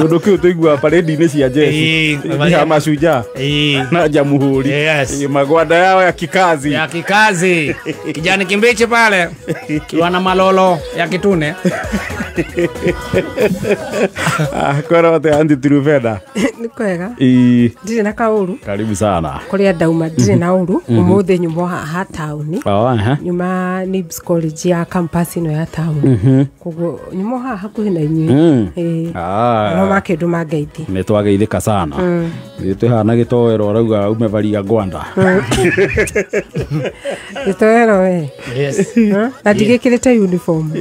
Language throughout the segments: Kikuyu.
Kĩũndũ kĩu tũiguaga parade-inĩ cia jeshi ya mashujaa na jamhuri. Yes. Magwanda yao ya kikazi. Ya kikazi. Kijani kimbichi pale. Kiwa na malolo ya kitune. Kwera wote Auntie Trufena. Nĩ kwega. Ndirĩ na kaũru. Karibu sana. Kũrĩa ndauma ndirĩ na ũru. Ũmũthĩ nyuma haha taũni. Nyuma Nibs College ya campus ĩno ya taũni. Koguo nyuma haha hakuhĩ na inyuĩ. No makĩndũ mangeithi. Nĩ twageithĩka sana. Twĩhana gĩtoero arauga umevalia gwanda. Gĩtoero we. Yes. Na ndigĩkĩrĩte uniform.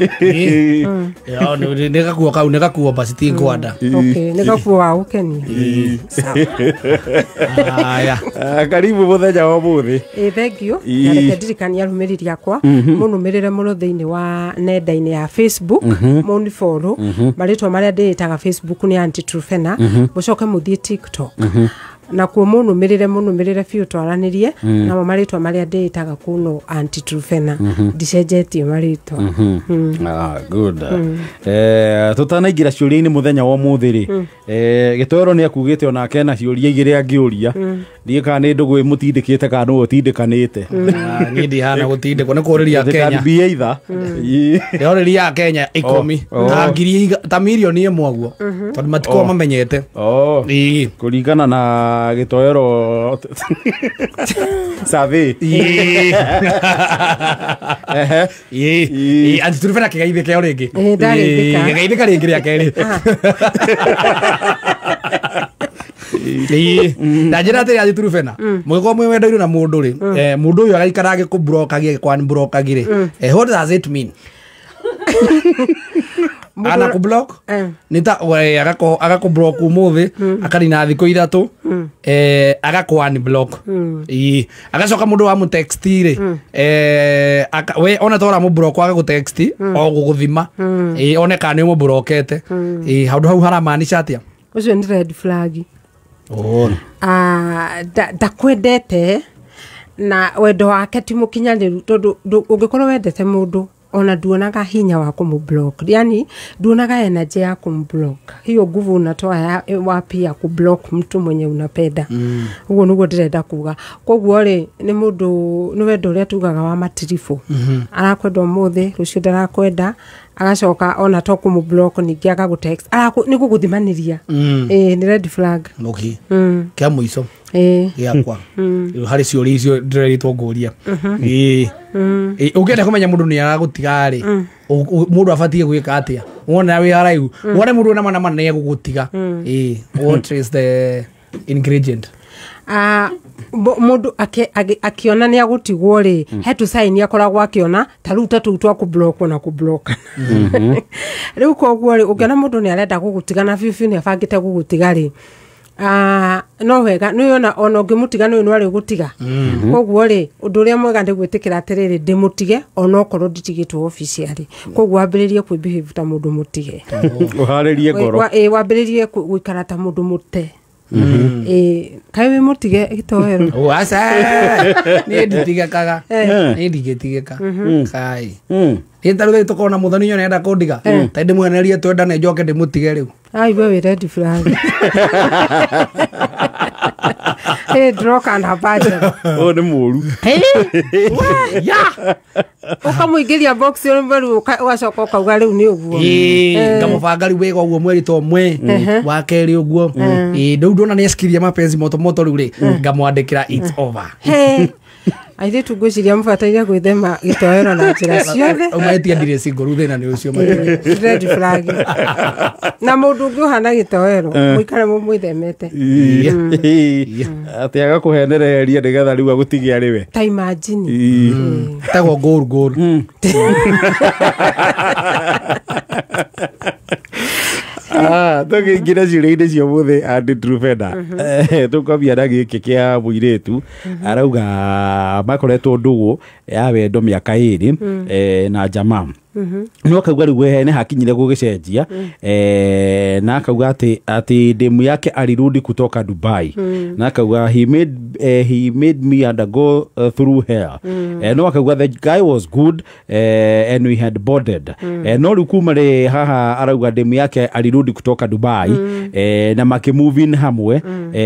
Nĩ gakuo kau, nĩ gakuo basi ti gwanda. Okay, nĩ gakuo wa gũkenia. Haya. Karibu mũthenya wa ũmũthĩ. Thank you. Na reke ndirikanie arũmĩrĩri akwa mũnũmĩrĩre mũno thĩinĩ wa nenda-inĩ ya Facebook, mũnifollow. Marĩtwa marĩa ndĩĩtaga Facebook nĩ Auntie Trufena. Mũcoke mũthiĩ TikTok. Na kuo mũnũmĩrĩre biũ twaranĩrie namo marĩtwa marĩa ndĩĩtaga kuno Auntie Trufena. Ndicenjetie marĩtwa. Good. Tũtanaingĩra ciũria-inĩ mũthenya wa ũmũthĩ rĩ, gĩtoero nĩ akugĩte onake na ciũria igĩrĩ angĩũria. Ndiĩ kana nĩ ndũgũ ĩmũtindĩkĩte kana nũũ ũtindĩkanĩte. Niĩ ndihana gũtindĩkwo nĩ kũũrĩria Kenya. Be either. Ndĩrorĩria Kenya 10 ta ngiri ta mirioni ĩmwe ũguo tondũ matikoragwo mamenyete. Kũringana na gĩtoero survey. Auntie Trufena kĩgeithĩke o rĩngĩ. Ndageithĩka. Kĩgeithĩka rĩngĩ rĩa kerĩ. Na njĩra atĩrĩ Auntie Trufena, mũgĩkorwo mwĩ wendoirwo na mũndũ rĩ, mũndũ ũyũ agaikara agĩkũblokagia agĩkũunblokagia rĩ, what does it mean? Ana kublock nita agakublock umuthi akarina thikũ ithatũ agakũ-unblock. Agacoka mũndũ wa mũtext rĩ, we ona tora mũblock agagũtext o gũgũthima one kana nĩ ũmũblokete. Handũ hau haramaanisha atĩa? Ũcio nĩ red flag. Ndakwendete na wendo wake ti mũkinyanĩru tondũ ũngĩkorwo wendete mũndũ ona nduonaga hinya wa kumublock. Yani nduonaga energy ya kumblock. Hiyo nguvu unatoa wapi ya kublock mtu mwenye unapenda. Uguo niguo ndĩrenda kuga. Koguo rĩ nĩ mũndũ nĩ wendo ũrĩa tugaga wa matiribũ. Arakwenda ũmũthĩ, rũciũ ndarakwenda, agacoka ona to kumublock ningĩ agagũtext. Nĩ gũgũthimanĩria. Nĩ red flag. Okay. Kĩa mũico. Gĩakwa. Harĩ ciũria icio ndĩrerĩtwo ngũria. Ũngĩenda kũmenya mũndũ nĩ aragũtiga rĩ, mũndũ abatiĩ gwĩka atĩa? Wona wĩ haraihu, wone mũndũ na mana nĩ egũgũtiga. What is the ingredient? Mũndũ akiona nĩ agũtigwo rĩ, he tũ sign akoragwo akiona ta rĩu ta tũu twa kũblockwo na kũblockana. Rĩu koguo rĩ, ũngĩona mũndũ nĩ arenda gũgũtiga na biũ biũ nĩ abangĩte gũgũtiga rĩ, no wega nĩ ona ona ũngĩmũtiga nĩ ũyũ gũtiga. Koguo rĩ, ũndũ ũrĩa mwega nĩ gwĩtĩkĩra atĩrĩrĩ, ndĩmũtige onokorwo nditigĩtwo officially. Koguo wambĩrĩrie kwĩbehave ta mũndũ mũtige. Ũharĩrie ngoro. Wambĩrĩrie gũikara ta mũndũ mũte. Kaĩ wĩ mũtige gĩtoero? Aca, niĩ nditigĩkaga. Niĩ ndingĩtigĩka. Kai. Niĩ ta rĩu tũkorwo na mũthoni ũyũ nĩarenda kũndiga. Ta ndĩmwenererie twendane njoke ndĩmũtige rĩu. Ai we wĩ red flag. Ndĩroka na budget. Ũyũ nĩ mũru. Ũkamũingĩria box rĩu ũgacoka ũkauga rĩu nĩ ũguo. Ngamũbanga rĩu wega ũguo mweri ta ũmwe, wa kerĩ ũguo. Rĩu ndona nĩ ecikirie mapenzi moto moto rĩu rĩ, ngamwandĩkĩra it's over. Airĩtu ngwĩciria mũbataire gwĩthema gĩtoero na njĩra ciothe. Ũmaĩtie ndirĩ single rĩu thĩna nĩ ũcio makĩria. Red flag. Na mũndũ ũngĩ ũhana gĩtoero, mũikare mũmwĩthemete. Atĩ agakũhenereria nĩgetha rĩu agũtige arĩ we. Ta imagine. Tagwo goal goal. Tũkĩingĩra ciũria-inĩ cia ũmũthĩ Auntie Trufena, tũkwambia na gĩkĩ kĩa mũirĩtu arauga makoretwo ndũgũ ya wendo mĩaka 2 na jamaa. No akauga rĩu we nĩ hakinyire gũgĩcenjia, na akauga atĩ demu yake alirudi kutoka Dubai, na akauga he made me undergo through hell. No akauga the guy was good, and we had bonded. No rĩu kuma rĩ haha arauga demu yake alirudi kutoka Dubai, na makĩmove in hamwe,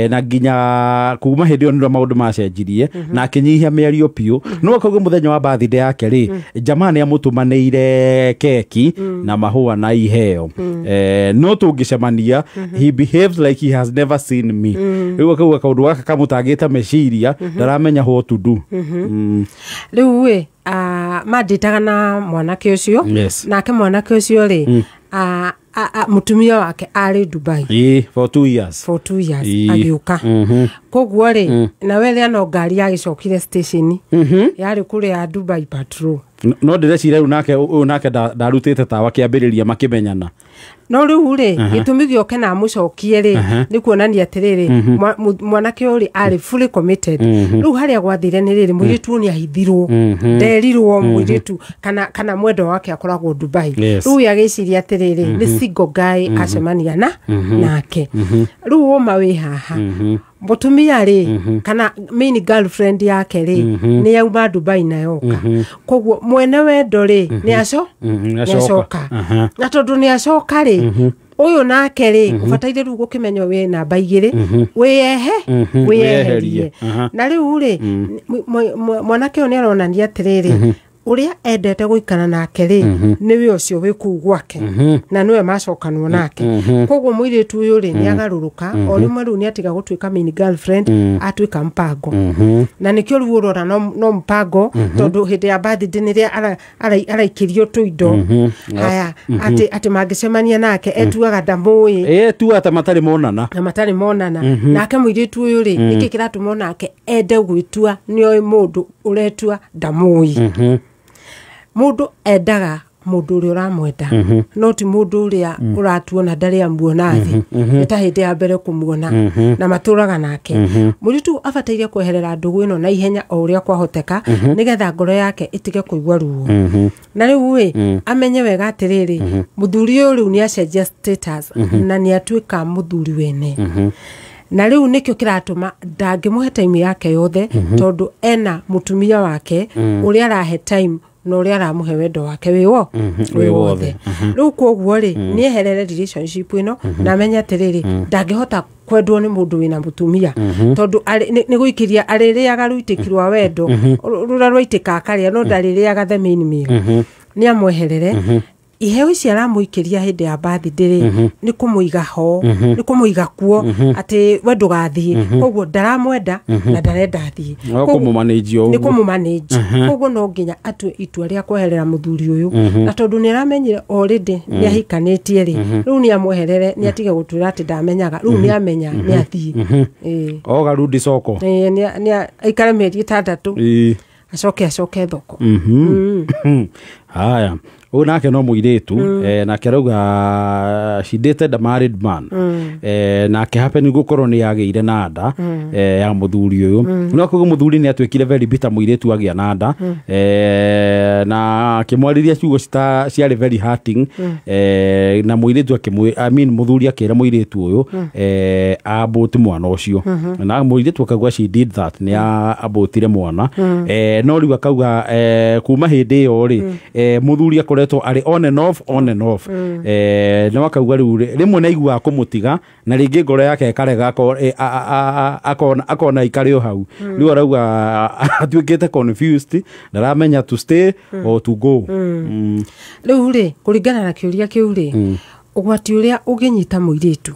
na nginya kuma hĩndĩ ĩyo nĩrĩo maũndũ macenjirie na akĩnyihia mĩario biũ. No akauga mũthenya wa birthday yake rĩ, jamaa nĩ amũtũmanĩire keki na mahũa na iheo, no tũngĩcemania he behaves like he has never seen me. Rĩu akauga kaũndũ gaka kamũtangĩte meciria, ndaramenya what to do. Rĩu ĩ mandĩtaga na mwanake ũcio. Nake mwanake ũcio rĩ, mũtumia wake arĩ Dubai. Ĩĩ, for 2 years. For 2 years. Agĩũka. Koguo rĩ, nawe rĩa no ngari yagĩcokire station yarĩ kũrĩa Dubai patrol. No ndĩreciria rĩu nake ũyũ nake ndarutĩte tawa kĩambĩrĩria makĩmenyana. No rĩu rĩ, gĩtũmi gĩoke na amũcokie rĩ, nĩ kuonania atĩrĩrĩ, mwanake ũyũ rĩ arĩ fully committed. Rĩu harĩa gwathire nĩ rĩrĩ, mũirĩtu ũyũ nĩ ahithirwo, nderirwo mũirĩtu kana mwendwa wake akoragwo Dubai. Rĩu we agĩciria atĩrĩrĩ, nĩ single guy acemania na nake. Rĩu ũma wĩ haha, mũtumia rĩ, kana main girlfriend yake rĩ, nĩ yauma Dubai na yoka. Koguo mwene wendo rĩ, nĩ aco nĩ nĩ acoka. acoka. Na tondũ nĩ acoka rĩ, ũyũ nake rĩ, ũbataire rĩu gũkĩmenya wĩ namba igĩrĩ, wĩyehe wĩyeherie. Wĩyeherie. Na rĩu rĩ, mwanake ũyũ nĩ aronania atĩrĩrĩ, ũrĩa endete gũikara nake rĩ, nĩwe ũcio wĩ kũu gwake na nĩwe macokanwo nake. Koguo mũirĩtu ũyũ rĩ, nĩ agarũrũka o rĩmwe. Rĩu nĩ atiga gũtuĩka main girlfriend, atuĩka mpango, na nĩkĩo rĩu ũrora no mpango, tondũ hĩndĩ ya birthday nĩrĩa araikĩrio tũindo haya, atĩ mangĩcemania nake etuaga ndamũĩ. Ĩ, tuaga ta matarĩ monana. Na matarĩ monana. Nake mũirĩtu ũyũ rĩ, nĩkĩ kĩratũma onake ende gwĩtua nĩoĩ mũndũ ũretua ndamũĩ? Mũndũ endaga mũndũ ũrĩa ũramwenda, no ti mũndũ ũrĩa ũratuona ndarĩ amuona thĩ, nĩ ta hĩndĩ ya mbere kũmuona na matũraga nake. Mũirĩtu abataire kweherera ndũgũ ĩno na ihenya o ũrĩa kwahoteka, nĩgetha ngoro yake ĩtige kũigua ruo. Na rĩu ĩ, amenye wega atĩrĩrĩ, mũthuri ũyũ rĩu nĩ acenjia status na nĩ atuĩka mũthuri wene, na rĩu nĩkĩo kĩratũma ndangĩmũhe time yake yothe, tondũ ena mũtumia wake ũrĩa arahe time na ũrĩa aramũhe wendo wake wĩwo wĩ wothe. Rĩu koguo rĩ, nĩ eherere relationship ĩno na amenye atĩrĩrĩ, ndangĩhota kwendwo nĩ mũndũ wĩna mũtumia, tondũ nĩ gũikĩria arĩrĩaga rũitĩki rwa wendo rũrĩa rwaitĩka akarĩa, no ndarĩrĩaga the main meal. Nĩ amweherere. Iheo ici aramũikĩria hĩndĩ ya birthday rĩ, nĩ kũmũiga ho, nĩ kũmũiga kuo atĩ we ndũgathiĩ. Koguo ndaramwenda na ndarenda athiĩ. No kũmũmanage o nĩ ũguo. Kũmũmanage. Koguo no nginya atue itua rĩa kweherera mũthuri ũyũ, na tondũ nĩ aramenyire already nĩ ahikanĩtie rĩ, rĩu nĩ amweherere, nĩ atige gũtwĩra atĩ ndamenyaga. Rĩu nĩ amenya, nĩ athiĩ. Ĩĩ. Oga rudi soko. Ĩĩ, nĩ aikare mĩeri 6, acoke thoko. Haya, ũyũ nake no mũirĩtu, nake arauga she dated a married man, nake happen gũkorwo nĩ agĩire na nda ya mũthuri ũyũ. No koguo mũthuri nĩ atuĩkire very bitter mũirĩtu agĩa na nda, na akĩmwarĩria ciugo ciarĩ very hurting, na mũirĩtu akĩmwĩ, I mean, mũthuri akĩra mũirĩtu ũyũ abort mwana ũcio, na mũirĩtu akauga she did that, nĩ abotire mwana. No rĩu akauga kuma hĩndĩ ĩyo rĩ, mũthuri akoretwo arĩ on and off, on and off. No akauga rĩu rĩmwe nĩ aiguaga kũmũtiga, na rĩngĩ ngoro yake ĩkarega, akona ikare o hau. Rĩu arauga atuĩkĩte confused, ndaramenya to stay or to go. Rĩu rĩ, kũringana na kĩũria kĩu rĩ, ũgwati ũrĩa ũngĩnyita mũirĩtu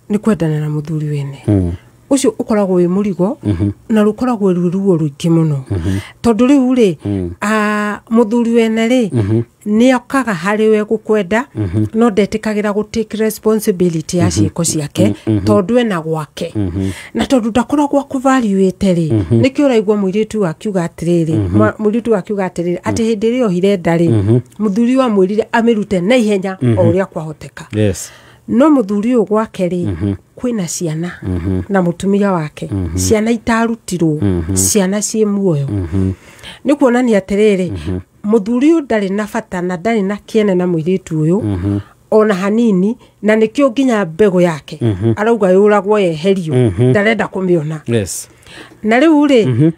nĩ kwendana na mũthuri wene ũcio ũkoragwo wĩ mũrigo, na rũkoragwo rwĩ ruo rũingĩ mũno, tondũ rĩu rĩ, mũthuri wene rĩ, nĩ okaga harĩ we gũkwenda, no ndetĩkagĩra gũ take responsibility ya ciĩko ciake, tondũ ena gwake, na tondũ ndakoragwo akũvaluĩte rĩ, nĩkĩo ũraigua mũirĩtu akiuga atĩrĩrĩ, mũirĩtu akiuga atĩrĩrĩ, atĩ hĩndĩ ĩrĩa ohire nda rĩ, mũthuri wamwĩrire amĩrute na ihenya o ũrĩa kwahoteka. No mũthuri ũyũ gwake rĩ, kwĩna ciana na mũtumia wake, ciana itarutirwo, ciana ciĩ muoyo. Nĩ kuonania atĩrĩrĩ, Mũthuri ũyũ ndarĩ na bata na ndarĩ na kĩene na mũirĩtu ũyũ ona hanini, na nĩkĩo nginya mbegũ yake arauga yũragwo yeherio, ndarenda kũmĩona. Na rĩu rĩ,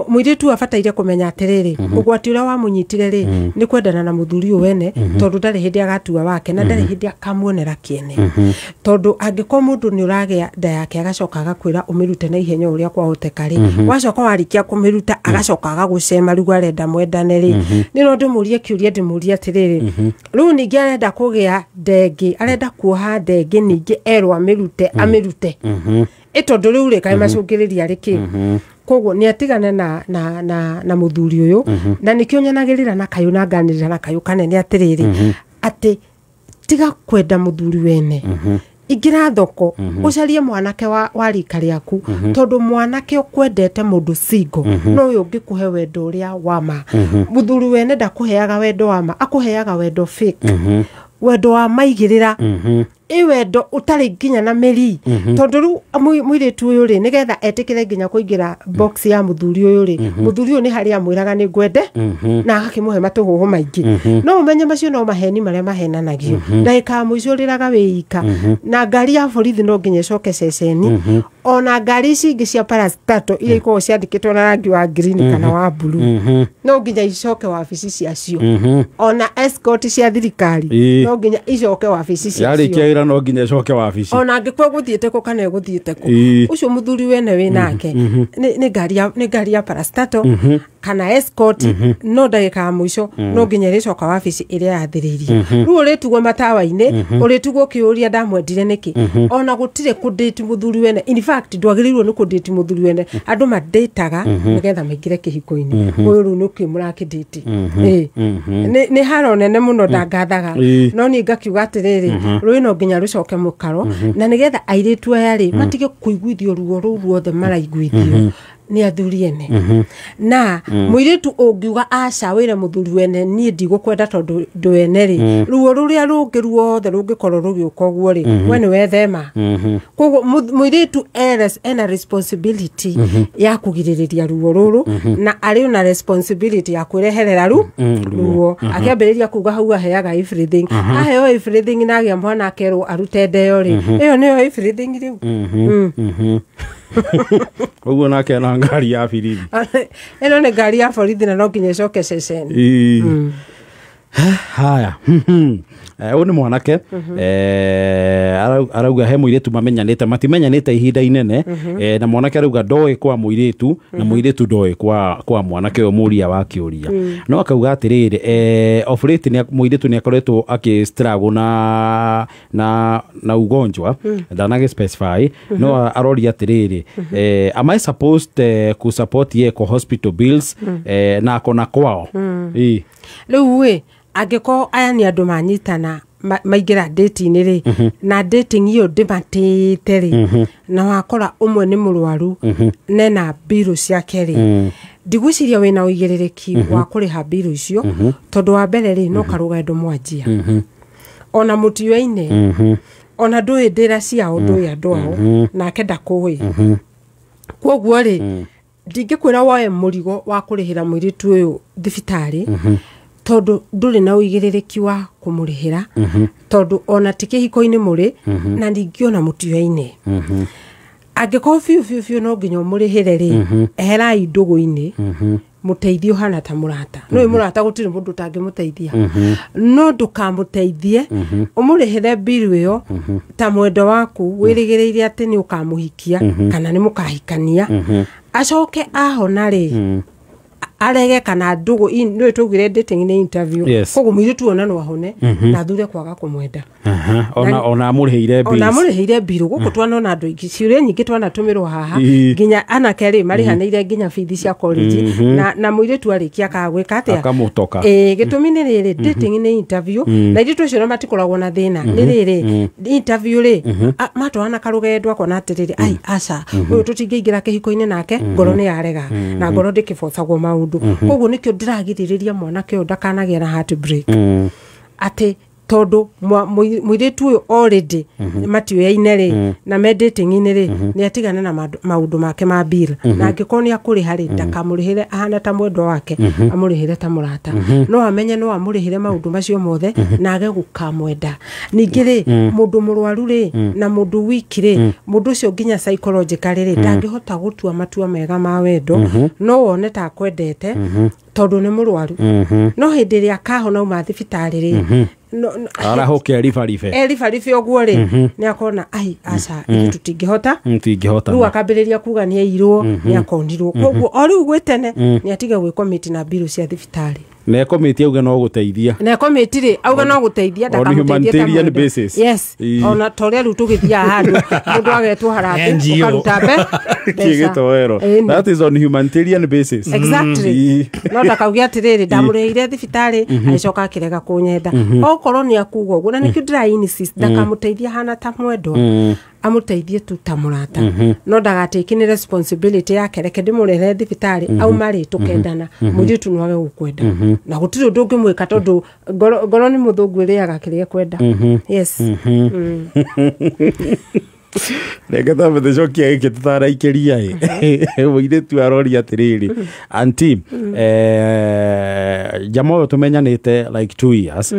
mũirĩtu abataire kũmenya atĩrĩrĩ, ũgwati ũrĩa wamũnyitire rĩ nĩ kwendana na mũthuri ũyũ wene, tondũ ndarĩ hĩndĩ agatua wake na ndarĩ hĩndĩ akamuonera kĩene, tondũ angĩkorwo mũndũ nĩ ũragĩa nda yake agacoka agakwĩra ũmĩrute na ihenya ũrĩa kwahoteka rĩ, wacoka warĩkia kũmĩruta agacoka agagũcema rĩu arenda mwendane rĩ, nĩ no ndĩmũrie kĩũria, ndĩmũrie atĩrĩrĩ, rĩu ningĩ arenda kũgĩa ndengĩ, arenda kuoha ndengĩ, ningĩ erwo amĩrute amĩrute ĩ, tondũ rĩu rĩ kaĩ macũngĩrĩria rĩ kĩ? Koguo nĩ atigane na mũthuri ũyũ, na nĩkĩo nyanagĩrĩra na kayũ na nganĩrĩra na kayũ kanene atĩrĩrĩ, atĩ tiga kwenda mũthuri wene, ingĩra thoko ũcarie mwanake wa rika rĩaku, tondũ mwanake ũkwendete mũndũ single no ũyũ ũngĩkũhe wendo ũrĩa wa ma. Mũthuri wene ndakũheaga wendo wa ma, akũheaga wendo fake, wendo wa maigĩrĩra, ĩ wendo ũtarĩ nginya na mĩri, tondũ rĩu mũirĩtu ũyũ rĩ, nĩgetha etĩkĩre nginya kũingĩra box ya mũthuri ũyũ rĩ, mũthuri ũyũ nĩ harĩa amwĩraga nĩ ngwende na agakĩmũhe matũhũhũ maingĩ. No ũmenye macio no maheni marĩa mahenanagio. Ndagĩka ya mũico ũrĩraga wĩ ika, na ngari ya borithi no nginya ĩcoke ceceni, ona ngari ici ingĩ cia parastato iria ikoragwo ciandĩkĩtwo na rangi wa green kana wa blue no nginya icoke wabici ciacio, ona escort cia thirikari no nginya icoke wabici ciacio. Yarĩkia wĩra no nginya ĩcoke wabici. Ona angĩkorwo gũthiĩte kũ kana ĩgũthiĩte kũ, ũcio mũthuri wene wĩ nake nĩ ngari ya parastato kana escort, no ndagĩka ya mũico no nginya ĩrĩcoka wabici ĩrĩa yathĩrĩirio. Rĩu ũrĩtugwo matawa-inĩ, ũrĩtugwo ũkĩũria ndamwendire nĩkĩ. Ona gũtirĩ kũndĩti mũthuri wene, in fact ndwagĩrĩirwo nĩ kũndĩti mũthuri wene. Andũ mandĩtaga nĩgetha maingĩre kĩhiko-inĩ. Ũyũ rĩu nĩkĩ mũrakĩndĩti? Ĩ nĩ haro nene mũno ndangathaga. No niĩ ngakiuga atĩrĩrĩ, rũĩ no nginya rũcoke mũkaro, na nĩgetha airĩtu aya rĩ matige kũiguithio ruo rũu ruothe maraiguithio nĩ athuri ene. Na mũirĩtu ũngiuga aca, wĩre mũthuri wene niĩ ndigũkwenda tondũ ndwene rĩ, ruo rũrĩa rũngĩ ruothe rũngĩkorwo rũgĩũka ũguo rĩ, we nĩ wethema. Koguo mũirĩtu ena responsibility ya kũgirĩrĩria ruo rũrũ, na arĩ na responsibility ya kwĩreherera ru ruo akĩambĩrĩria kuga hau aheaga everything, aheo everything na agĩa mwana akerwo arute ndeo rĩ, ĩyo nĩyo everything rĩu. Ũguo nake na ngari ya birithi. Ĩno nĩ ngari ya borithi na no nginya ĩcoke ceceni. Haya. Ũyũ nĩ mwanake, arauga he mũirĩtu mamenyanĩte, matimenyanĩte ihinda inene, na mwanake arauga ndoĩ kwa mũirĩtu na mũirĩtu ndoĩ kwa mwanake ũyũ mũria wa kĩũria. No akauga atĩrĩrĩ, of late mũirĩtu nĩ akoretwo akĩ struggle na ugonjwa, ndanagĩ specify, no aroria atĩrĩrĩ, am I supposed ku support ye kwa hospital bills, na akona kwao? Ĩ. Rĩu ĩ angĩkorwo aya nĩ andũ manyitana maingĩra dating rĩ, na dating ĩyo ndĩmatĩĩte rĩ, na wakora ũmwe nĩ mũrwaru nena mbirũ ciake rĩ, ndigwĩciria wĩna ũigĩrĩrĩki wa kũrĩha mbirũ icio, tondũ wa mbere rĩ, no karũgendo mwanjia, ona mũtioaine, ona ndũĩ ndĩra ciao, ndũĩ andũ ao, nake ndakũĩ. Koguo rĩ, ndingĩkwĩra woe mũrigo wa kũrĩhĩra mũirĩtu ũyũ thibitarĩ, tondũ ndũrĩ na ũigĩrĩrĩki wa kũmũrĩhĩra, tondũ ona ti kĩhiko-inĩ mũrĩ, na ningĩ ona mũtioaine. Angĩkorwo biũ biũ biũ no nginya ũmũrĩhĩre rĩ, eherai ndũgũ-inĩ, mũteithie ũhana ta mũrata. Nĩũĩ mũrata gũtirĩ mũndũ ũtangĩmũteithia, no ndũkamũteithie ũmũrĩhĩre mbiru ĩyo ta mwendo waku wĩrĩgĩrĩire atĩ nĩ ũkamũhikia kana nĩ mũkahikania, acoke ahona rĩ arege kana ndũgũ. Nĩũĩ twaugire dating nĩ interview. Koguo mũirĩtu ona no ahone na athure kwaga kũmwenda. Aha, ona amũrĩhĩire ona bills. Amũrĩhĩire mbirũ. Gũkũ twanona andũ aingĩ, ciũria nyingĩ twanatũmĩrwo haha, nginya anake rĩ marĩhanĩire nginya bithi cia college, na mũirĩtu arĩkia akaga gwĩka atĩa? Akamũtoka. Ĩĩ, gĩtũmi nĩ rĩrĩ, dating nĩ interview, na airĩtu acio ona matikoragwo na thĩna. Nĩ rĩrĩ, interview rĩ, matwarana karũgendo akona atĩrĩrĩ, ai aca, ũyũ tũtingĩingĩra kĩhiko-inĩ nake, ngoro nĩ yarega, na ngoro ndĩkĩbocagwo maũndũ. Koguo nĩkĩo ndĩragirĩrĩria mwanake ũyũ ndakanagĩe na heartbreak, atĩ Tondũ mũirĩtu ũyũ already matiũyaine rĩ na me dating-inĩ rĩ, nĩ atigane na maũndũ make ma bill, na angĩkorwo nĩ akũrĩha rĩ, ndakamũrĩhĩre ahana ta mwendwa wake, amũrĩhĩre ta mũrata. No amenye no amũrĩhĩre maũndũ macio mothe na age gũkamwenda. Ningĩ rĩ, mũndũ mũrwaru rĩ na mũndũ wiki rĩ, mũndũ ũcio nginya psychologically rĩ, ndangĩhota gũtua matua mega ma wendo. No wone ta akwendete tondũ nĩ mũrwaru, no hĩndĩ ĩrĩa akahona uma thibitarĩ rĩ, arahũke eribaribe. Eribaribe ũguo rĩ, nĩ akona ai aca, ithuĩ tũtingĩhota. Tingĩhota. Rĩu akambĩrĩria kuga nĩ airwo, nĩ akonirwo. Koguo o rĩu gwĩ tene nĩ atige gwĩkomiti na mbirũ cia thibitarĩ. Na ekomiti auge no gũteithia. Na ekomiti rĩ, auge no gũteithia, On ndakamũteithie ta humanitarian mwendwa. basis. Yes. Ona ta ũrĩa rĩu tũgĩthiaga handũ mũndũ agetwo harambĩ, NGO. ũkaruta mbeca. Kĩgĩtoero. Ĩni. That is on humanitarian basis. Exactly. No ndakauge atĩrĩrĩ, ndamũrĩhĩire thibitarĩ agĩcoka akĩrega kũnyenda. Okorwo nĩ akuga ũguo, na nĩkĩo ndĩra insist ndakamũteithia hana ta mwendwa, amũteithie tu ta mũrata, no ndagatake nĩ responsibility yake, reke ndĩmũrehere thibitarĩ auma rĩ tũkendana. Mũirĩtu no age gũkwenda na gũtirĩ ũndũ ũngĩmwĩka, tondũ ngoro nĩ mũthũngũ, ĩrĩaga kĩrĩa ekwenda. Yes. Reke tambe tũcokie gĩkĩ tũtaraikĩria ĩ. Mũirĩtu aroria atĩrĩrĩ, anti jama ũyũ tũmenyanĩte like 2 years,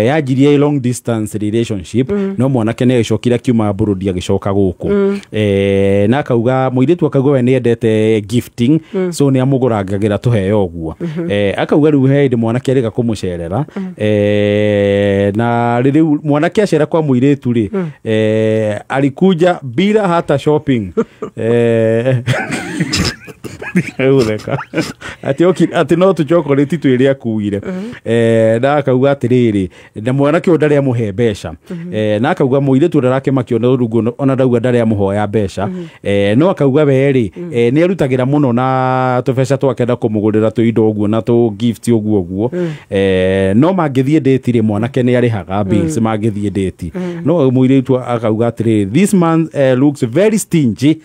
yanjirie long distance relationship, no mwanake nĩ agĩcokire akiuma Burundi agĩcoka gũkũ. Na akauga, mũirĩtu akauga we nĩ endete gifting, so nĩ amũgũrangagĩra tũheo ũguo. Akauga rĩu he hĩndĩ mwanake arĩga kũmũcerera, na rĩu mwanake acera kwa mũirĩtu rĩ, alikuja bila hata shopping. Gũtheka atĩ atĩ no tũchokorĩti twĩrĩ akuire. Na akauga atĩrĩrĩ, na mwanake ũyũ ndarĩ amũhe mbeca. Na akauga mũirĩtu ndarakĩmakio nĩ rungu, ona ndauga ndarĩ amũhoya mbeca. No akauga we rĩ, nĩ arutagĩra mũno na tũbeca twake na kũmũgũrĩra tũindo ũguo na tũ gift ũguo ũguo. No mangĩthiĩ date rĩ, mwanake nĩ arĩhaga bills mangĩthiĩ date. No mũirĩtu akauga atĩrĩrĩ, this man looks very stingy.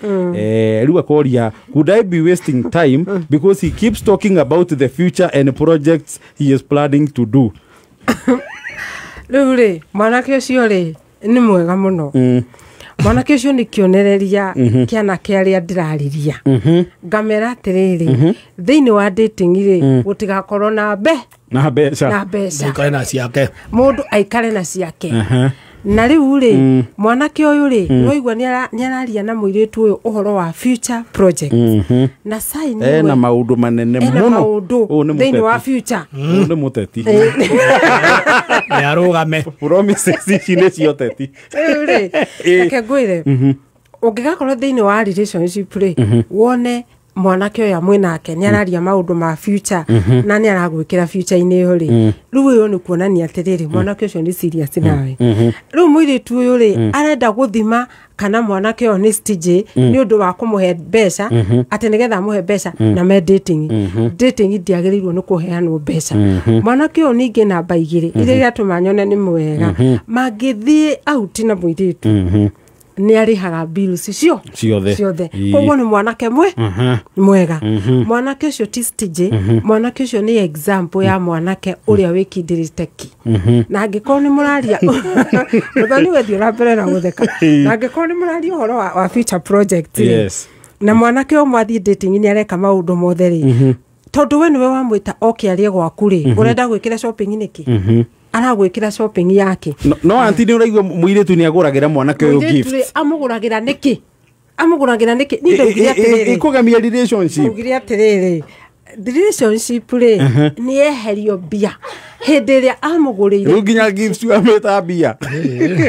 Rĩu akoria, could I be wasting time because he keeps talking about the future and projects he is planning to do? Rĩu rĩ, mwanake ũcio rĩ nĩ mwega mũno. Mwanake ũcio nĩ kĩonereria kĩa anake arĩa ndĩrarĩria, ngamera atĩrĩrĩ, thĩinĩ wa dating rĩ, gũtigakorwo na mbe na mbeca. Na mbeca. Ndikare na ciake. Mũndũ aikare na ciake. Na rĩu rĩ, mwanake ũyũ rĩ, nĩwaigua nĩ araria na mũirĩtu ũyũ ũhoro wa future project na sign ena maũndũ manene ena mũno. Maũndũ Ũyũ nĩ thĩinĩ wa mũteti. future. Ũyũ nĩ mũteti. Nĩ arũgame. Promises ici nĩ cia ũteti. Rĩu rĩ, reke ngwĩre, ũngĩgakorwo thĩinĩ wa relationship rĩ, wone mwanake ũyũ mwĩnake nĩ araria maũndũ ma future na nĩ aragwĩkĩra future-inĩ ĩyo rĩ, rĩu ĩyo nĩ kuonania atĩrĩrĩ, mwanake ũcio nĩ serious nawe. Rĩu mũirĩtu ũyũ rĩ, arenda gũthima kana mwanake ũyũ nĩ stingy nĩ ũndũ wa kũmũhe mbeca, atĩ nĩgetha amũhe mbeca na me dating. Dating ndĩagĩrĩirwo nĩ kũheanwo mbeca. Mwanake ũyũ ningĩ namba 2 iria iratũma nyone nĩ mwega, mangĩthiĩ out na mũirĩtu nĩ arĩhaga bills cio Ciothe. Ciothe. Koguo nĩ mwanake mwe mwega. Mwanake ũcio ti stingy. Mwanake ũcio nĩ example ya mwanake ũrĩa wĩkindĩrĩte ki. Na angĩkorwo nĩ mũraria, mũthoni wethiĩ ũra mbere na gũtheka, na angĩkorwo nĩ mũraria ũhoro wa future project rĩ, na mwanake ũyũ mwathiĩ dating nĩ areka maũndũ mothe rĩ, tondũ we nĩwe wamwĩta oke arie gwaku rĩ, ũrenda gwĩkĩra shopping nĩkĩ? Aragwĩkĩra shopping yake. No anti, nĩ ũraigua mũirĩtu nĩ agũragĩra mwanake ũyũ Mũirĩtu gift. rĩ, amũgũragĩra nĩkĩ? Amũgũragĩra nĩkĩ? Niĩ ndaugire atĩrĩrĩ, Ĩkũgemia relationship. Ndaugire atĩrĩrĩ, relationship rĩ, nĩ yeherio mbia hĩndĩ ĩrĩa amũgũrĩire. Rĩu nginya gifts amĩta mbia.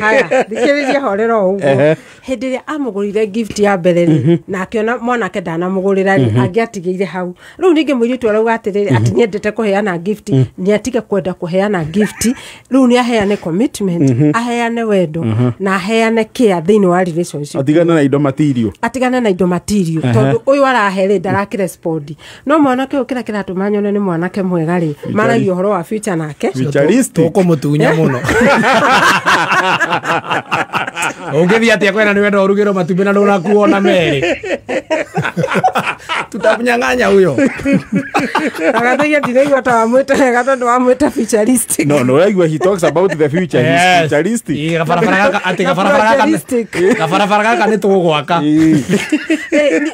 Haya, thikĩrĩria, horera o ũguo. Hĩndĩ ĩrĩa amũgũrĩire gift ya mbere rĩ, na akĩona mwanake ndanamũgũrĩra rĩ, angĩatigĩire hau. Rĩu ningĩ mũirĩtu arauga atĩrĩrĩ, atĩ nĩendete kũheana gift. Nĩ atige kwenda kũheana gift. Rĩu nĩ aheane commitment, aheane wendo na aheane care thĩinĩ wa relationship. Atigane na indo material. Atigane na indo material, tondũ ũyũ arahe rĩ, ndarakĩrespondi. No mwanake ũyũ, kĩrĩa kĩratũma nyone nĩ mwanake mwega rĩ, maragia ũhoro wa future nake. Futuristic. Tũkũmũtunya mũno. Ũngĩthiĩ atĩa kwena nĩ wenda ũrugĩrwo matumbĩ na ndũnakuona merĩ? Tutamnyang'anya huyo. Agathagia ndiraigua ta wamwĩta wega tondũ wamwĩta futuristic. No, no, he talks about the future. He's futuristic. Gabarabara gaka nĩ tũgũgwaka.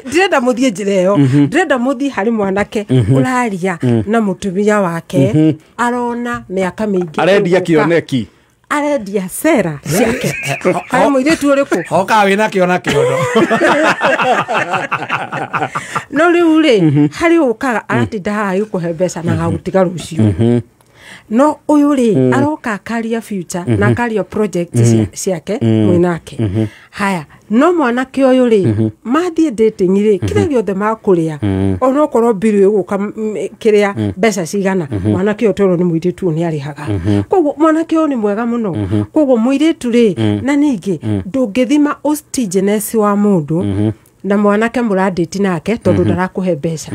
Ndĩrenda mũthiĩ njĩra ĩyo. Ndĩrenda mũthiĩ harĩ mwanake ũraria na mũtumia wake arona mĩaka mĩingĩ. Arendia kĩoneki. Arendia sera ciake. Harĩ mũirĩtu ũrĩkũ? Hoka wĩna kĩona kĩondo. No rĩu rĩ, harĩ ũkaga aratinda haha agĩkũhe mbeca na agagũtiga rũciũ. No ũyũ rĩ, aroka akaria future na akaria project ciake mwĩnake. Haya, no mwanake ũyũ rĩ, mathiĩ dating rĩ, kĩrĩa gĩothe makũrĩa, onokorwo bill ĩgũka kĩrĩa mbeca cigana, mwanake ũyũ tondũ nĩ mũirĩtu ũyũ nĩarĩhaga. Koguo mwanake ũyũ nĩ mwega mũno. Koguo mũirĩtu rĩ, na ningĩ ndũngĩthima stinginess wa mũndũ na mwanake mũrandĩti nake tondũ ndarakũhe mbeca.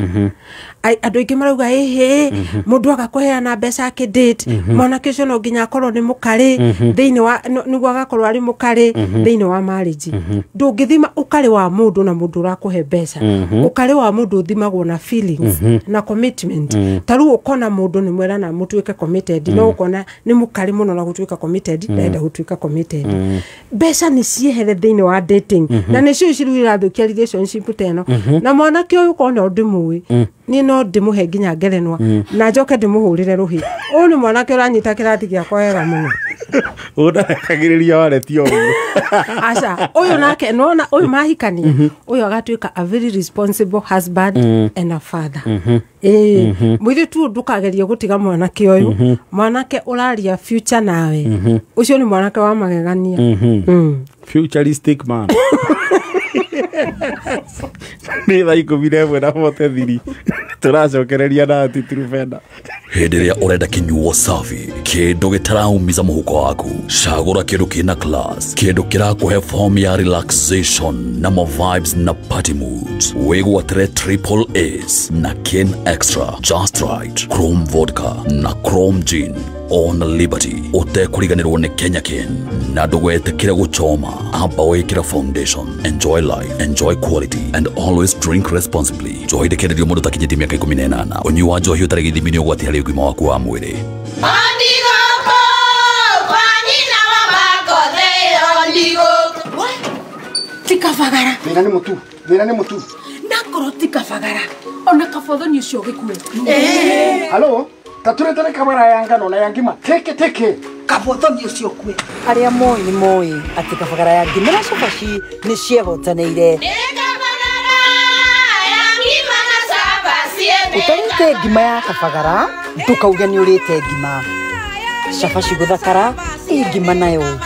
Andũ aingĩ marauga ĩhĩ mũndũ agakũheana mbeca akĩdate, mwanake ũcio no nginya akorwo nĩ mũkarĩ thĩinĩ wa nĩguo agakorwo arĩ mũkarĩ thĩinĩ wa marriage. Ndũngĩthima ũkarĩ wa mũndũ na mũndũ ũrakũhe mbeca. Ũkarĩ wa mũndũ ũthimagwo na feelings na commitment. Ta rĩu ũkona mũndũ nĩ mwerana mũtuĩke committed, no ũkona nĩ mũkarĩ mũno na gũtuĩka committed, ndenda gũtuĩka committed. Mbeca nĩ ciehere thĩinĩ wa dating na nĩcio ici rĩu irathũkia relationship ta ĩno. Na mwanake ũyũ ũkona ndĩmũĩ, niĩ no ndĩmũhe nginya ngerenwa na njoke ndĩmũhũrĩre rũhĩ. Ũyũ nĩ mwanake ũranyita kĩrathi gĩakwa wega mũno. Ũndakagĩrĩria wareti ũguo. Aca, ũyũ nake nona ũyũ mahikania, ũyũ agatuĩka a very responsible husband and a father. Mũirĩtu ndũkagerie gũtiga mwanake ũyũ, mwanake ũraria future nawe. Ũcio nĩ mwanake wa magegania. Futuristic man. Nĩ thaa 11:43 tũracokereria na Aunty Truphena. Hĩndĩ ĩrĩa ũrenda kĩnyuo safi, kĩndũ gĩtaraumiza mũhuko waku, cagũra kĩndũ kĩna class, kĩndũ kĩrakũhe form ya relaxation na mo vibes na party moods. Wĩgwatĩre Triple Ace na Ken Extra, Just Right, Chrome Vodka na Chrome Gin on Liberty. Ũtekũriganĩrwo nĩ Kenya Ken na ndũgetĩkĩre gũchoma. Amba wĩkĩra foundation. Enjoy life, enjoy quality and always drink responsibly. Njohi ndĩkendetio mũndũ ũtakinyĩtie mĩaka 18. Ũnyui wa njohi ũtarĩ gĩthimi nĩ ũgwati harĩ ũgima waku wa mwĩrĩ. Tikabagara. Thĩna nĩ mũtu, thĩna nĩ mũtu. Nakorwo tikabagara. Ona kabothoni ũcio gĩkue. Halo? Taturetere kamera ya ngano na ya ngima teke teke. Kabothoni ũcio kue. Arĩa moĩ nĩ moĩ atĩ kabagara ya ngima na cabaci nĩ ciehotanĩire. Ũtarĩte ngima ya kabagara ndũkauge nĩ ũrĩte ngima. Cabaci gũthakara ĩ ngima nayo.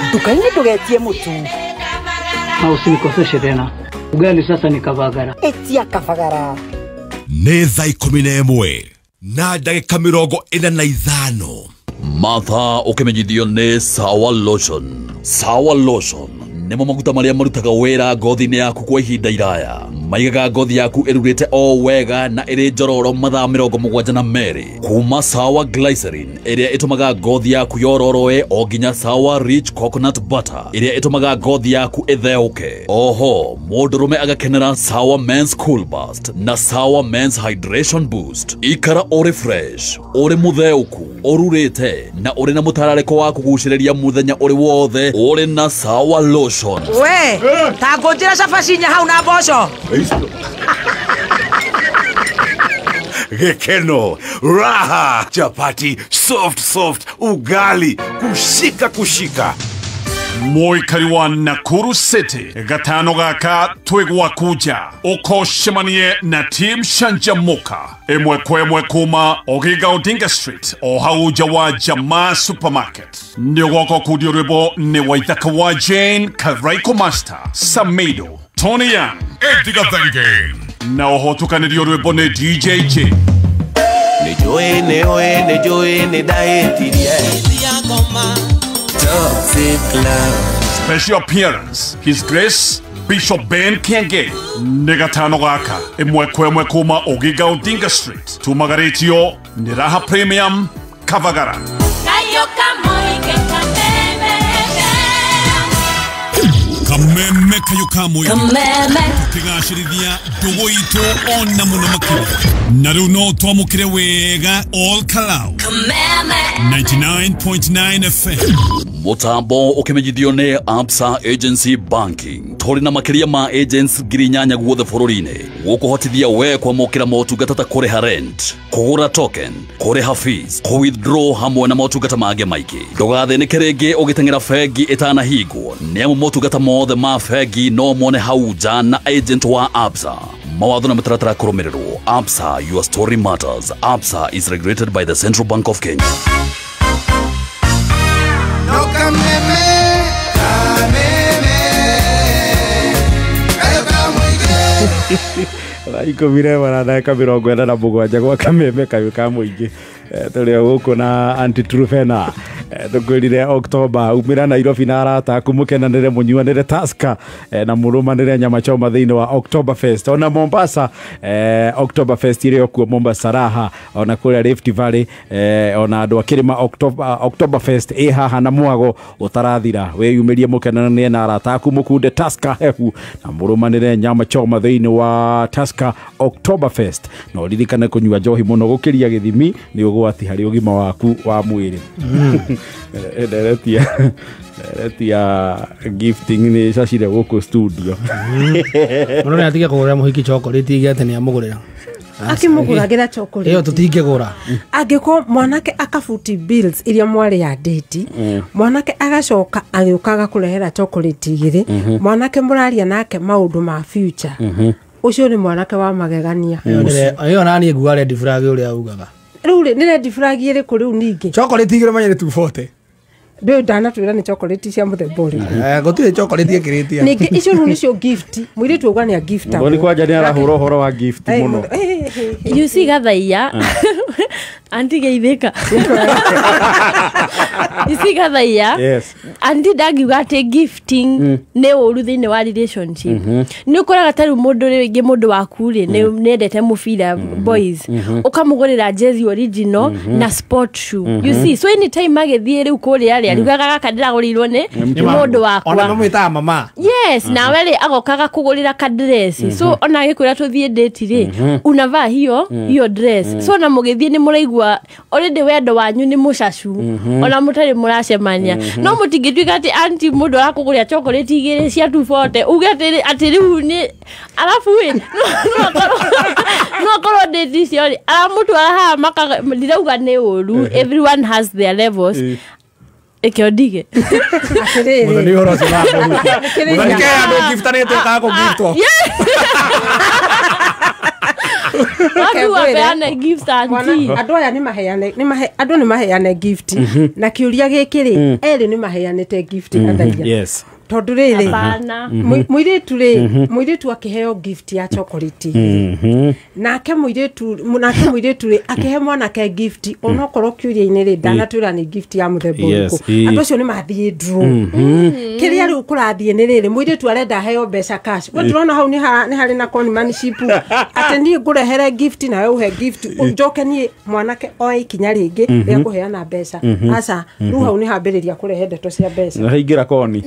Nduka-inĩ ndũgetie mũtu. Na usinikoseshe tena. Ugali sasa ni kabagara. Etia kabagara. Nĩ thaa 11 na ndagĩka 45. Martha ũkĩmenyithio nĩ Sawa Lotion. Sawa Lotion nĩmo maguta marĩa marutaga wĩra ngothi-inĩ yaku kwa ihinda iraya. Maigaga ngothi yaku ĩrurĩte o wega na ĩrĩ njororo mathaa 72. Kuma Sawa Glycerin ĩrĩa ĩtũmaga ngothi yaku yororoe o nginya Sawa Rich Coconut Butter ĩrĩa ĩtũmaga ngothi yaku ĩtheũke. Oho, mũndũrũme agakenera Sawa Men's Cool Burst na Sawa Men's Hydration Boost. Ikara ũrĩ fresh, ũrĩ mũtheũku, ũrurĩte na ũrĩ na mũtararĩko wa kũgucĩrĩria mũthenya ũrĩ wothe ũrĩ na Sawa Lotion. We, ta ngũnjĩra cabaci inya hau na mboco. Gekeno, raha, chapati, soft soft, ugali, kushika kushika. Mũikari wa Nakuru City gatano gaka twĩgwakuja ũkocemanie na Team Shanjamuka ĩmwe kwa ĩmwe kuma Oginga Odinga Street o hau nja wa Jamaa Supermarket. Nĩ ũgoka ũkundio rwĩmbo nĩ Waithaka wa Jane, Karaiko Master, Samido, Tony Young, Eddie Gathenge na oho tukanĩrio rwĩmbo nĩ DJ J. Nĩ njũĩ nĩ ũĩ nĩ njũĩ nĩ ndahĩtirie. Special appearance, His Grace Bishop Ben Kiengei. Nĩ gatano gaka ĩmwe kwa ĩmwe kuma Oginga Odinga Street tumagarĩtio nĩ Raha Premium Kavagara. Kameme kayo ka mũingĩ tũkĩgacĩrithia ndũgũ itũ ona mũno makĩria na rĩu no twamũkĩre wega all Kalau 99.9 FM. Mutambo ukimenyithio nĩ Absa Agency Banking. Tũrĩ na makĩria ma agents 8,000 guothe bũrũri-inĩ gũkũhotithia we kwamũkĩra motungata ta kũrĩha rent, kũgũra token, kũrĩha fees, kũ-withdraw hamwe na motungata mangĩ maingĩ. Ndũgathĩnĩke rĩngĩ ũgĩteng'era bengi ĩtanahingwo nĩamu motungata mothe ma bengi no mone hau nja na agent wa Absa. Mawatho na mĩtaratara kũrũmĩrĩrwo. Absa, your story matters. Absa is regulated by the Central Bank of Kenya. Ikũmi na ĩmwe na ndagĩka 47 gwa kameme kayũ ka mũingĩ. Tũrĩ o gũkũ na Aunty Truphena. Tũkwĩrire October umĩra Nairobi na arata aku mũkenanĩre mũnyuanĩre Tusker na mũrũmanĩre nyama choma thĩinĩ wa Oktoberfest. Ona Mombasa Oktoberfest ĩrĩ o kuo Mombasa raha, ona kũrĩa Rift Valley, ona andũ a kĩrĩma Oktoberfest ĩ haha na mwago ũtarathira. Wĩyumĩrie mũkenanĩre na arata aku mũkunde Tusker hehu na mũrũmanĩre nyama choma thĩinĩ wa Tusker Oktoberfest. Na ũririkane kũnyua njohi mũno gũkĩria gĩthimi nĩ ũgwati harĩ ũgima waku wa mwĩrĩ. Nderetia gifting nĩ cacire gũkũ studio. Mũno nĩ atige kũgũrĩra mũhiki chocolate igĩ atĩ nĩ amũgũrĩra. Akĩmũgũragĩra chocolate ĩyo tũtingĩgũra. Angĩkorwo mwanake akabuti bills iria mwarĩ ya date, mwanake agacoka agĩũka agakũrehera chocolate igĩrĩ, mwanake mũraria nake maũndũ ma future, ũcio nĩ mwanake wa magegania. Ĩyo naniĩ nguga red flag ũrĩa ugaga. Rĩu rĩ nĩ red flag ĩrĩkũ rĩu ningĩ? Chocolate igĩrĩ manya nĩ 240. Ndũĩ ndanatwĩra nĩ chocolate cia mũthemba ũrĩkũ. Gũtirĩ chocolate ĩkĩrĩtie. Ningĩ icio rĩu nĩcio gift. Mũirĩtu auga nĩ a gift. Mũthoni kwanja nĩ arahũra ũhoro wa gift mũno. You see gathaiya Aunty geithĩka. You see gathaiya. Yes. Aunty ndangiuga atĩ gifting nĩ ũru thĩinĩ wa relationship. Nĩ ũkoraga ta rĩu mũndũ rĩngĩ mũndũ waku rĩ nĩ endete mũbira boys, ũkamũgũrĩra jezi original na sport shoe. You see, so anytime agĩthiĩ rĩu kũrĩa rĩ ariugaga gaka ndĩragũrĩirwo nĩ mũndũ wakwa. Ona mamwĩtaga mama. Yes, nawe rĩ agokaga kũgũrĩra ka dress. So ona agĩkwĩra tũthiĩ date rĩ unavaa hiyo hiyo dress. So na mũgĩthiĩ nĩ mũraigua already wendo wanyu nĩ mũcacu ona mũtarĩ mũracemania. No mũtingĩtuĩka atĩ aunty mũndũ arakũgũrĩra chocolate igĩrĩ cia 240 uge atĩ rĩu nĩ arabu ĩ no akorwo date icio rĩ aramũtwara haha maka ndirauga nĩ ũru, everyone has their levels. Ĩkĩo ndige. Atĩrĩrĩ. Mũthoni ũhoro ũcio wa kũhutia. Mũthoni ke andũ giftanĩte ũkaga kũgiftwo. Watu wapeane gift aunty. Andũ aya nĩ maheane andũ nĩ maheane gift. Na kĩũria gĩkĩ rĩ erĩ nĩ maheanĩte gift Gathaiya. Yes. Tondũ rĩrĩ mũirĩtu rĩ mũirĩtu akĩheo gift ya chocolate nake mũirĩtu rĩ akĩhe mwanake gift onokorwo kĩũria-inĩ rĩ ndanatwĩra nĩ gift ya mũthemba ũrĩkũ. Andũ acio nĩ mathiĩ draw. Kĩrĩa rĩu kũrathiĩ nĩ rĩrĩ mũirĩtu arenda aheo mbeca cash. We ndĩrona hau nĩ harĩ na conmanship atĩ niĩ ngũrehere gift nawe ũhe gift njoke niĩ mwanake oe ikinya rĩngĩ rĩa kũheana mbeca. Aca rĩu hau nĩ hambĩrĩria kũrehe ndeto cia mbeca. Na haingĩra koni.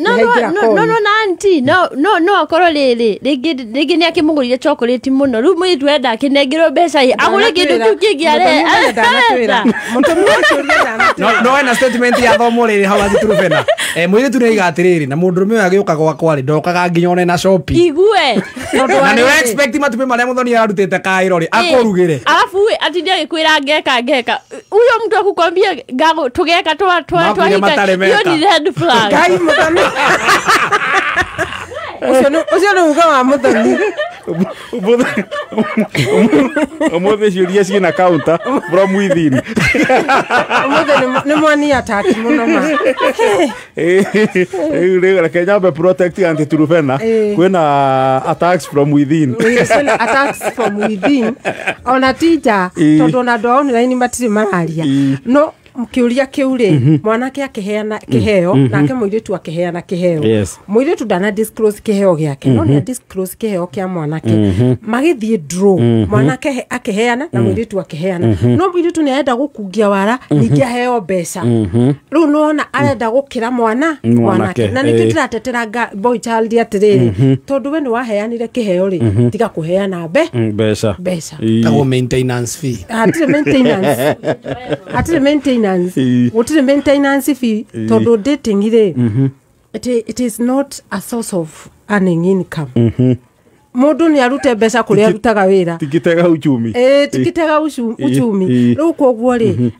No no na aunty no akorwo rĩrĩ rĩngĩ nĩ akĩmũgũrire chocolate mũno rĩu mũirĩtu enda akĩnengerwo mbeca agũre kĩndũ kĩu kĩngĩ arenda. No ena statement ya thomo rĩrĩ hau Aunty Truphena. Mũirĩtu nĩ aiga atĩrĩrĩ na mũndũrũme ũyũ agĩũka gwakwa rĩ ndokaga nginya one na shopping. Igue. Na nĩ expect matumbĩ marĩa mũthoni ararutĩte kaĩro rĩ akũrugĩre. Alafu atinde agĩkwĩra ngeka huyo mtu akukwambia tũgeka twa hiyo ni red flag. Ngai mũthoni. Ũcio nĩ uga wa mũthoni. Ũmũthĩ ciũria ciĩna counter from within. Ũmũthĩ nĩ mwani ataki mũno ma. Rĩu reke nyambe protect Aunty Truphena kwĩna attacks from within. Kwĩna attacks from within. Ona ti nja tondũ ona andũ a online matirĩ mararia. No Kĩũria kĩu rĩ, mwanake akĩheana kĩheo nake mũirĩtu akĩheana kĩheo. Mũirĩtu ndana disclose kĩheo gĩake, no nĩ disclose kĩheo kĩa mwanake. Magĩthiĩ draw, mwanake akĩheana na mũirĩtu akĩheana, no mũirĩtu nĩ arenda gũkungia wara ningĩ aheo mbeca. Rĩu nĩwona arenda gũkĩra mwana mwanake, na nĩkĩo ndĩratetera boy child atĩrĩrĩ, tondũ we nĩ waheanire kĩheo rĩ, tiga kũheana mbeca. Mbeca. Tagwo maintenance fee. Hatirĩ maintenance, hatirĩ maintenance, gũtirĩ maintenance fee, tondũ dating rĩ, it is not a source of earning income. Mũndũ nĩ arute mbeca kũrĩa arutaga wĩra. Tikitega uchumi. Tikitega uchumi. Rĩu koguo rĩ,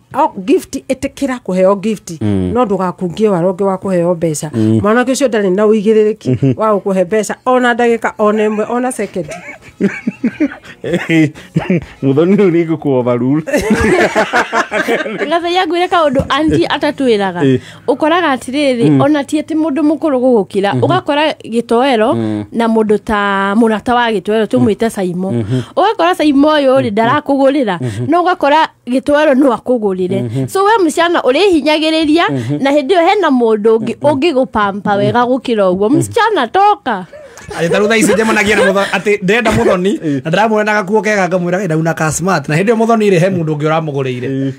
gift, ĩtĩkĩra kũheo gift, no ndũgakungie wara ũngĩ wa kũheo mbeca. Mwanake ũcio ndarĩ na ũigĩrĩrĩki wa gũkũhe mbeca ona ndagĩka ona ĩmwe ona second. Muthoni rĩu nĩ ngũkũ overrule. Ngathaia ngwĩre kaũndũ anti atatwĩraga. Ũkoraga atĩrĩrĩ, ona ti atĩ mũndũ mũkũrũ gũgũkĩra, ũgakora gĩtoero na mũndũ ta mũrata wa gĩtoero tũmwĩte Saimo. Ũgakora Saimo ũyũ rĩ ndarakũgũrĩra, no ũgakora gĩtoero no akũgũrĩre. So we msichana ũrĩhinyagĩrĩria na hĩndĩ ĩyo hena mũndũ ũngĩ ũngĩgũpampa wega gũkĩra ũguo. Msichana toka. Atĩ tarĩu thaa ici njemanagia na Muthoni, atĩ ndĩrenda Muthoni na ndĩramwĩra na gakuo kega ngamwĩra ndauna ka smart, na hĩndĩ ĩyo Muthoni rĩ he mũndũ ũngĩ ũramũgũrĩire.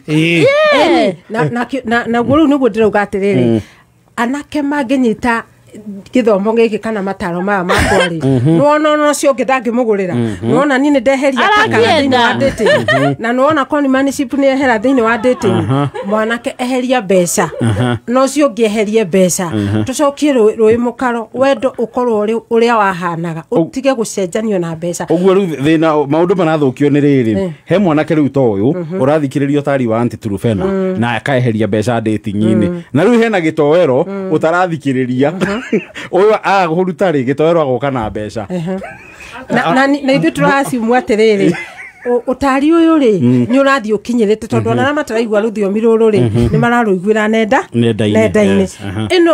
Naguo rĩu nĩguo ndĩrauga atĩrĩrĩ, anake mangĩnyita gĩthomo gĩkĩ kana mataro maya makwa rĩ, nĩwona ona ũcio ũngĩ ndangĩmũgũrĩra, nĩwona niĩ nĩ ndeheria takara thĩinĩ wa dating, na nĩwona conmanship nĩ ehera thĩinĩ wa dating, mwanake eheria mbeca na ũcio ũngĩ eherie mbeca, tũcokie rũĩ mũkaro, wendo ũkorwo ũrĩa wahanaga, ũtige gũcenjanio na mbeca. Ũguo rĩu thĩna maũndũ marathũkio nĩ rĩrĩ, he mwanake rĩu ta ũyũ ũrathikĩrĩrio tari wa Aunty Trufena na akaeheria mbeca dating-inĩ, na rĩu hena gĩtoero ũtarathikĩrĩria ũyũ agũruta rĩ gĩtoero agoka na mbeca. Na ithuĩ tũraciumwo atĩrĩrĩ, ũtari ũyũ rĩ nĩ ũrathiĩ ũkinyĩrĩte, tondũ ona arĩa mataraigua rũthiomi rũrũ rĩ nĩ mararũiguĩra nenda-inĩ.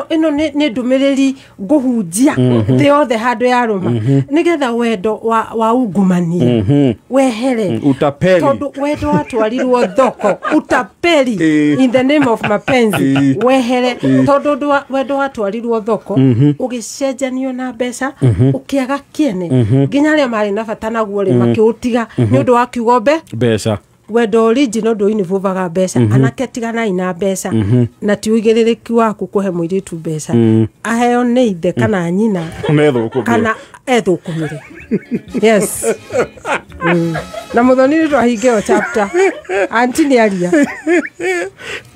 Ĩno nĩ ndũmĩrĩri ngũhunjia thĩ yothe handũ yarũma, nĩgetha wendo wa ungumania wehere, tondũ wendo watwarirwo thoko, utapeli in the name of mapenzi wehere, tondũ wendo watwarirwo thoko ũgĩcenjanio na mbeca, ũkĩaga kĩene, nginya arĩa marĩ na bata naguo rĩ makĩũtiga nĩ ũndũ wa kiugo mbeca. Wendo original ndũinivuvaga mbeca. Anake tiganai na mbeca, na ti ũigĩrĩrĩki waku kũhe mũirĩtu mbeca, aheo nĩ ithe kana nyina kana ethũkũmĩre. Yes. Na Muthoni nĩ twahinge o chapter. Aunty nĩ aria.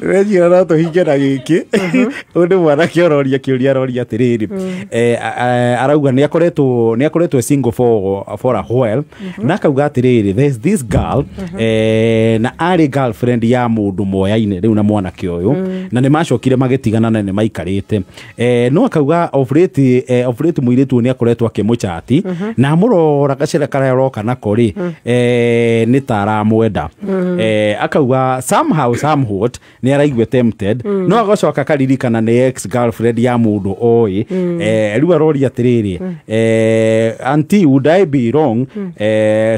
Rejira no tũhinge na gĩkĩ. Ũyũ nĩ mwanake ũroria kĩũria, aroria atĩrĩrĩ, arauga nĩ akoretwo single for a while, na akauga atĩrĩrĩ, there's this girl na arĩ girlfriend ya mũndũ moyaine rĩu na mwanake ũyũ, na nĩ macokire magĩtigana na nĩ maikarĩte, no akauga of late mũirĩtu ũyũ nĩ akoretwo akĩmũchati na amũrora gacĩra karĩa aroka nako rĩ, nĩ ta aramwenda. Akauga somehow somewhat nĩ araigua tempted, no agacoka akaririkana nĩ ex girlfriend ya mũndũ oĩ. Rĩu aroria atĩrĩrĩ, aunty, would I be wrong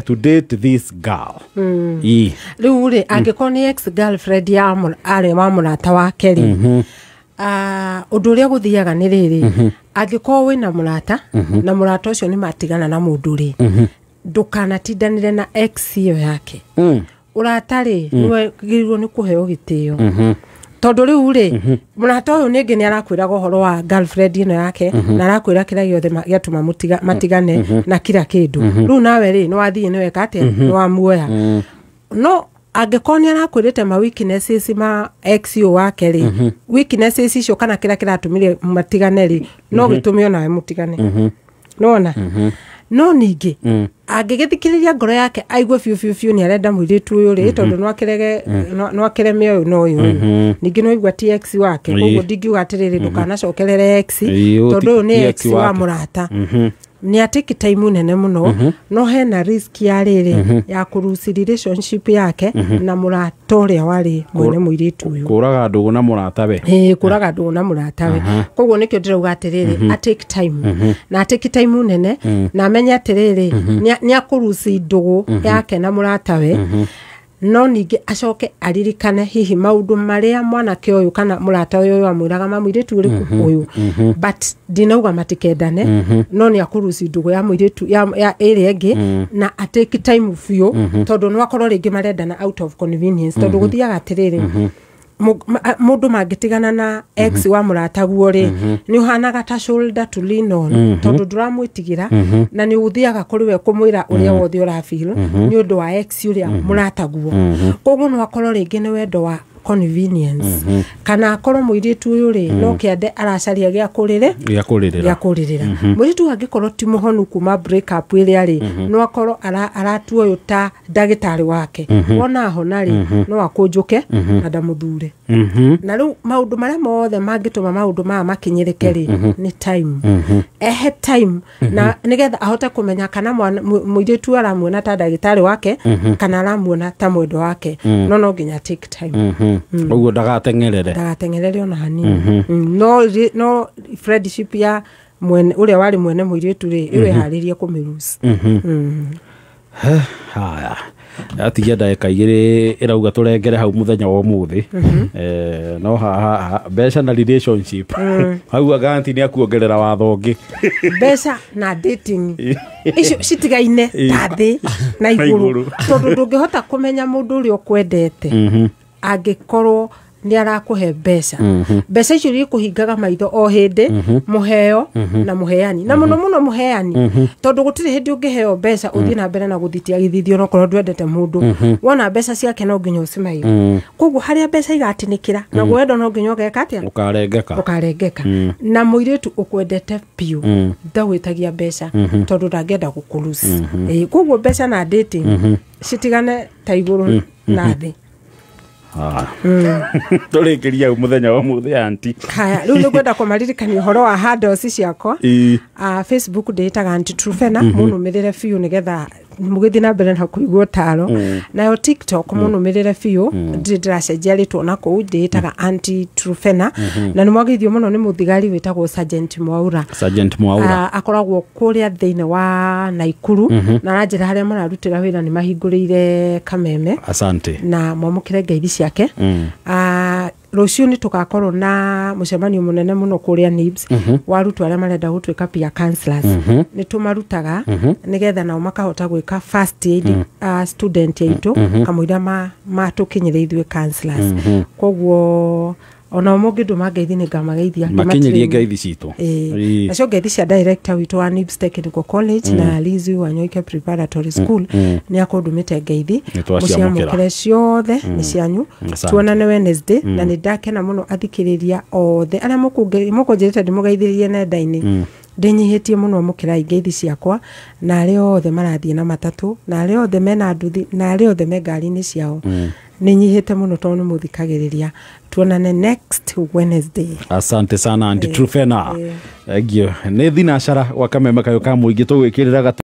to date this girl? Rĩu rĩ, angĩkorwo nĩ ex girlfriend ya arĩ wa mũrata wake rĩ, ũndũ ũrĩa gũthiaga nĩ rĩrĩ, angĩkorwo wĩna mũrata na mũrata ũcio nĩ matigana na mũndũ rĩ, ndũkanatindanĩre na ex ĩyo yake. Ũrata rĩ nĩwagĩrĩirwo nĩ kũheo gĩtĩo, tondũ rĩu rĩ, mũrata ũyũ nĩngĩ nĩ arakwĩraga ũhoro wa girlfriend ĩno yake, na arakwĩra kĩrĩa gĩothe gĩatũma matigane na kira kĩndũ. Rĩu nawe rĩ, nĩ wathiĩ nĩ weka atĩa, nĩ wamuoya. No angĩkorwo nĩ arakwĩrĩte ma weaknesses ma ex ũyũ wake rĩ, weaknesses icio kana kĩrĩa kĩratũmire matigane rĩ, no gĩtũme onawe mũtigane. Nĩwona? No ningĩ angĩgĩthikĩrĩria ngoro yake aigue biũ biũ biũ nĩ arenda mũirĩtu ũyũ rĩ, tondũ no akĩreme ũyũ na ũyũ ũyũ, ningĩ no aigua ti ex wake, koguo ndingiuga atĩrĩrĩ ndũkanacokerere ex, tondũ ũyũ nĩ ex wa mũrata. Nĩ atĩki time nene mũno, no hena risk ya rĩrĩ ya kũruci relationship yake na mũrata ũrĩa warĩ mwene mũirĩtu ũyũ, kũraga ndũgũ na mũratawe. Kũraga ndũgũ na mũratawe. Koguo nĩkĩo ndĩrauga atĩrĩrĩ, a take time, na atĩki time nene, na amenye atĩrĩrĩ nĩ akũruci ndũgũ yake na mũratawe. No ningĩ acoke aririkane hihi maũndũ marĩa mwanake ũyũ kana mũrata ũyũ amwĩraga ma mũirĩtu ũrĩkũ ũyũ. But ndinauga matikendane, no nĩ akũruci ndũgũ ya mũirĩtu ya ĩrĩa ĩngĩ na atake time biũ, tondũ no akorwo rĩngĩ marendana out of convenience, tondũ gũthiaga atĩrĩrĩ, mũndũ mangĩtigana na ex wa mũrataguo rĩ, nĩ ũhanaga ta shoulder to lean on, tondũ ndũramwĩtigĩra na nĩ ũthiaga kũrĩ we kũmwĩra ũrĩa wothe ũrafeel nĩ ũndũ wa ex ũrĩa mũrataguo. Koguo no akorwo rĩngĩ nĩ wendo wa convenience, kana akorwo mũirĩtu ũyũ rĩ, no kĩande aracaria gĩa kũrĩrĩ gĩa kũrĩrĩra. Gĩa kũrĩrĩra. Mũirĩtu angĩkorwo ti mũhonu kuma break up ĩrĩa rĩ, no akorwo aratua ũyũ ta ndagĩtarĩ wake. Wona ahona rĩ, no akũnjũke na ndamũthure. Na rĩu maũndũ marĩa mothe mangĩtũma maũndũ maya makinyĩrĩke rĩ, nĩ time. Ehe time na nĩgetha ahote kũmenya kana mũirĩtu aramuona ta ndagĩtarĩ wake kana aramuona ta mwendwa wake. No nginya take time. Ũguo ndagateng'erere. Ndagateng'erere ona hanini. No friendship ya mwene ũrĩa warĩ mwene mũirĩtu rĩ, ĩwe harĩrie kũmĩruci. Haya, atigia ndagĩka igĩrĩ ĩrauga tũrengere hau mũthenya wa ũmũthĩ. No haha mbeca na relationship, hau aganti nĩ akuongerera watho ũngĩ. Mbeca na dating icio citigaine ta thĩ na igũrũ, tondũ ndũngĩhota kũmenya mũndũ ũrĩa ũkwendete angĩkorwo nĩ arakũhe mbeca. Mbeca icio ikũhingaga maitho o hĩndĩ, mũheo na mũheani, na mũno mũno mũheani, tondũ gũtirĩ hĩndĩ ũngĩheo mbeca ũthiĩ na mbere na gũthitia gĩthithio onokorwo ndwendete mũndũ. Wona mbeca ciake no nginya ũcimaige. Koguo harĩa mbeca igatinĩkĩra, naguo wendo no nginya ũgeka atĩa? Ũkarengeka. Ũkarengeka. Na mũirĩtu ũkwendete biũ ndagwĩtagia mbeca, tondũ ndangĩenda gũkũruci. Koguo mbeca na dating citigane ta igũrũ na thĩ. Tũrĩkĩria hau mũthenya wa ũmũthĩ, anti. Haya, rĩu nĩngwenda kũmaririkania ũhoro wa handles ciakwa. Facebook ndĩĩtaga Aunty Truphena, mũnũmĩrĩre biũ nĩgetha mũgĩthiĩ na mbere na kũigua ũtaro. Nayo TikTok mũnũmĩrĩre biũ, ndirĩ ndĩracenjia rĩtwa na kũu, ndĩĩtaga Aunty Truphena. Na nĩ mwageithio mũno nĩ mũthigari wĩtagwo Sergeant Mwaura. Sergeant Mwaura. Akoragwo kũrĩa thĩinĩ wa Naikuru, na aranjĩra harĩa mararutĩra wĩra nĩ mahingũrĩire Kameme. Asante. Na mwamũkĩre ngeithi ciake. Rũciũ nĩ tũgakorwo na mũcemanio mũnene mũno kũrĩa NIBS wa arutwo arĩa marenda gũtuĩka peer counselors. Nĩ tũmarutaga nĩgetha nao makahota gwĩka first aid student aitũ kamũira matũkinyĩre ithuĩ counselors. Koguo ona mũngĩndũma ngeithi nĩ ngamageithia. Makinyĩrie ngeithi citũ. Nacio ngeithi cia director witũ wa NIBS Technical College na Lizzy Wanyoike Preparatory School nĩ akũndũmĩte ngeithi. Mũciamũkĩre ciothe nĩ cianyu. Tuonane Wednesday, na nĩ ndakena mũno athikĩrĩria othe arĩa mũkũnjĩrĩte ndĩmũgeithĩrĩrie nenda-inĩ. Ndĩnyihĩtie mũno, amũkĩrai ngeithi ciakwa, na arĩa othe marathiĩ na matatũ, na arĩa othe mena nduthi, na arĩa othe me ngari-inĩ ciao. Nĩ nyihĩte mũno tondũ nĩ mũthikagĩrĩria. Tuonane next Wednesday. Asante sana Aunty Truphena. Thank you. Nĩ thinacara gwa Kameme kayũ ka mũingĩ tũgwĩkĩrĩra.